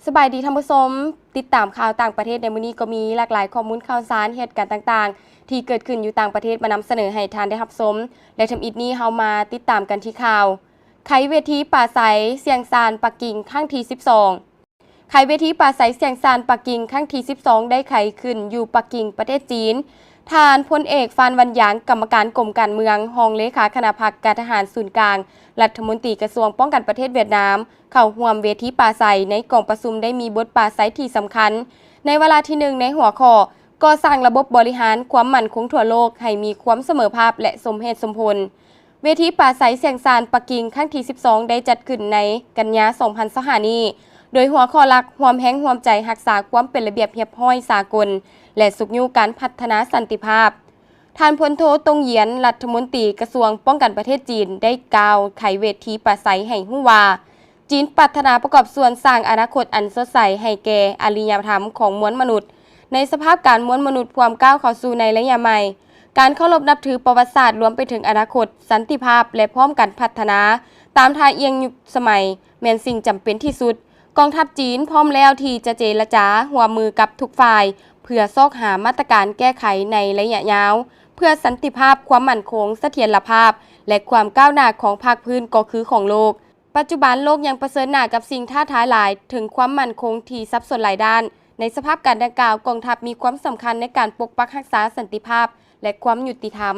ສະບາຍດີທ່ານຜູ້ຊົມ, ຕິດຕາມຂ່າວຕ່າງປະເທດໃນມື້ນີ້ກໍມີຫຼາກຫຼາຍຂໍ້ມູນຂ່າວສານ, ເຫດການຕ່າງໆ ທີ່ເກີດຂຶ້ນຢູ່ຕ່າງປະເທດມານຳສະເໜີໃຫ້ທ່ານໄດ້ຮັບຊົມ ແລະ ທຳອິດນີ້ເຮົາມາຕິດຕາມກັນທີ່ຂ່າວ ໄຂເວທີປາໄສສຽງຊານປັກກິ່ງຄັ້ງທີສິບສອງ. ໄຂເວທີປາໄສສຽງຊານປັກກິ່ງຄັ້ງທີສິບສອງ ໄດ້ໄຂຂຶ້ນຢູ່ປັກກິ່ງ ປະເທດຈີນ. ທ່ານພົນເອກ ຟານ ວັນຢາງ ກຳມະການກົມການເມືອງ, ຮອງເລຂາຄະນະພັກການທະຫານສູນກາງ, ລັດຖະມົນຕີກະຊວງປ້ອງກັນປະເທດຫວຽດນາມ ເຂົ້າຮ່ວມເວທີປາໄສໃນກອງປະຊຸມໄດ້ມີບົດປາໄສທີ່ສຳຄັນ ໃນວາລະທີໜຶ່ງ ໃນຫົວຂໍ້ ກໍ່ສ້າງລະບົບບໍລິຫານຄວາມໝັ້ນຄົງທົ່ວໂລກໃຫ້ມີຄວາມສະເໝີພາບ ແລະ ສົມເຫດສົມຜົນ. ເວທີປາໄສສຽງຊານປັກກິ່ງຄັ້ງທີສິບສອງ ໄດ້ຈັດຂຶ້ນໃນກັນຍາ ສອງພັນຊາວຫ້ານີ້ ໂດຍຫົວຂໍ້ຫຼັກ ຮ່ວມແຮງຮ່ວມໃຈຮັກສາຄວາມເປັນລະບຽບຮຽບຮ້ອຍສາກົນ ແລະ ຊຸກຍູ້ການພັດທະນາສັນຕິພາບ. ທ່ານ ພົນໂທ ຕົງຢຽນ ລັດຖະມົນຕີກະຊວງປ້ອງກັນປະເທດຈີນ ໄດ້ກ່າວໄຂເວທີປາໄສໃຫ້ຮູ້ວ່າ ຈີນປາດຖະໜາປະກອບສ່ວນສ້າງອະນາຄົດອັນສົດໃສໃຫ້ແກ່ອາລິຍະທຳຂອງມວນມະນຸດ ໃນສະພາບການມວນມະນຸດພວມກ້າວເຂົ້າສູ່ໃນໄລຍະໃໝ່. ການເຄົາລົບນັບຖືປະຫວັດສາດ ລວມໄປເຖິງອະນາຄົດ, ສັນຕິພາບ ແລະ ພ້ອມກັນພັດທະນາຕາມທ່າອ່ຽງຍຸກສະໄໝ ແມ່ນສິ່ງຈຳເປັນທີ່ສຸດ. ກອງທັບຈີນພ້ອມແລ້ວທີ່ຈະເຈລະຈາຮ່ວມມືກັບທຸກຝ່າຍ ເພື່ອຊອກຫາມາດຕະການແກ້ໄຂໃນໄລຍະຍາວ ເພື່ອສັນຕິພາບ, ຄວາມໝັ້ນຄົງ, ສະຖຽນລະພາບ ແລະ ຄວາມກ້າວໜ້າຂອງພາກພື້ນກໍຄືຂອງໂລກ. ປັດຈຸບັນໂລກຍັງປະເຊີນໜ້າກັບສິ່ງທ້າທາຍຫຼາຍ, ເຖິງຄວາມໝັ້ນຄົງທີ່ສັບສົນຫຼາຍດ້ານ. ໃນສະພາບການດັ່ງກ່າວ, ກອງທັບມີຄວາມສຳຄັນໃນການປົກປັກຮັກສາສັນຕິພາບ ແລະ ຄວາມຍຸຕິທຳ.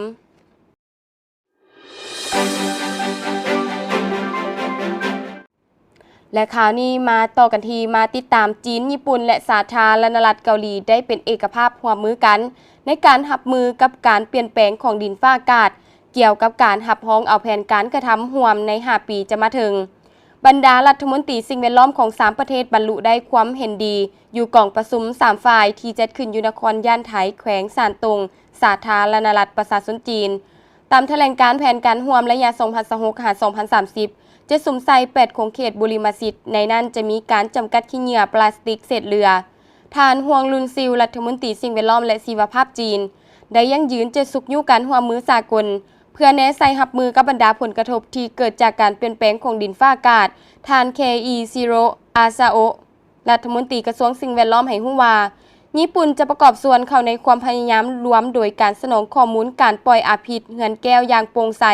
ແລະ ຂ່າວນີ້ມາຕໍ່ກັນທີ່ ມາຕິດຕາມ ຈີນ, ຍີ່ປຸ່ນ ແລະ ສາທາລະນະລັດເກົາຫຼີ ໄດ້ເປັນເອກະພາບຮ່ວມມືກັນ ໃນການຮັບມືກັບການປ່ຽນແປງຂອງດິນຟ້າອາກາດ ກ່ຽວກັບການຮັບຮອງເອົາແຜນການກະທຳຮ່ວມໃນຫ້າປີຈະມາເຖິງ. ບັນດາລັດຖະມົນຕີສິ່ງແວດລ້ອມຂອງສາມປະເທດບັນລຸໄດ້ຄວາມເຫັນດີຢູ່ກອງປະຊຸມສາມຝ່າຍທີ່ຈັດຂຶ້ນຢູ່ນະຄອນຢ້ານໄທ ແຂວງຊານຕົງ ສາທາລະນະລັດປະຊາຊົນຈີນ. ຕາມຖະແຫຼງການແຜນການຮ່ວມໄລຍະສອງພັນຊາວຫົກ ຫາ ສອງພັນສາມສິບ ຈະສຸມໃສ່ແປດຂົງເຂດບຸລິມະສິດ, ໃນນັ້ນຈະມີການຈຳກັດຂີ້ເຫຍື້ອປລາສຕິກເສດເຫຼືອ. ທ່ານ ຮວງ ລຸນຊິວ ລັດຖະມົນຕີສິ່ງແວດລ້ອມ ແລະ ຊີວະພາບຈີນ ໄດ້ຢັ້ງຢືນຈະຊຸກຍູ້ການຮ່ວມມືສາກົນ ເພື່ອແນໃສ່ຮັບມືກັບບັນດາຜົນກະທົບທີ່ເກີດຈາກການປ່ຽນແປງຂອງດິນຟ້າອາກາດ. ທ່ານ ເຄອີ ຊີໂຣ ອາຊາໂອ ລັດຖະມົນຕີກະຊວງສິ່ງແວດລ້ອມໃຫ້ຮູ້ວ່າ ຍີ່ປຸ່ນຈະປະກອບສ່ວນເຂົ້າໃນຄວາມພະຍາຍາມລວມໂດຍການສະໜອງຂໍ້ມູນການປ່ອຍອາພິດເຮືອນແກ້ວຢ່າງໂປ່ງໃສ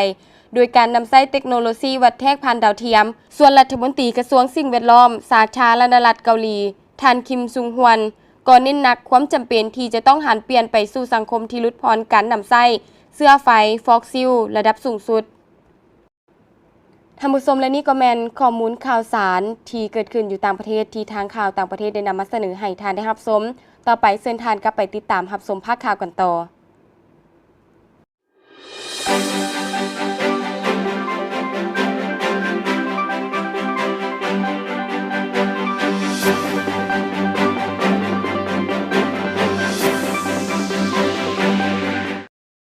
ໂດຍການນຳໃຊ້ເຕັກໂນໂລຊີວັດແທກຜ່ານດາວທຽມ. ສ່ວນລັດຖະມົນຕີກະຊວງສິ່ງແວດລ້ອມ ສາທາລະນະລັດເກົາຫຼີ ທ່ານ ຄິມ ຊຸງຮວນ ກໍເນັ້ນໜັກຄວາມຈຳເປັນທີ່ຈະຕ້ອງຫັນປ່ຽນໄປສູ່ສັງຄົມທີ່ຫຼຸດຜ່ອນການນຳໃຊ້ເຊື້ອໄຟຟອກຊິວລະດັບສູງສຸດ. ທ່ານຜູ້ຊົມ ແລະ ນີ້ກໍແມ່ນຂໍ້ມູນຂ່າວສານທີ່ເກີດຂຶ້ນຢູ່ຕ່າງປະເທດ ທີ່ທາງຂ່າວຕ່າງປະເທດໄດ້ນຳມາສະເໜີໃຫ້ທ່ານໄດ້ຮັບຊົມ. ຕໍ່ໄປເຊີນທ່ານກັບໄປຕິດຕາມຮັບຊົມພາກຂ່າວກັນຕໍ່.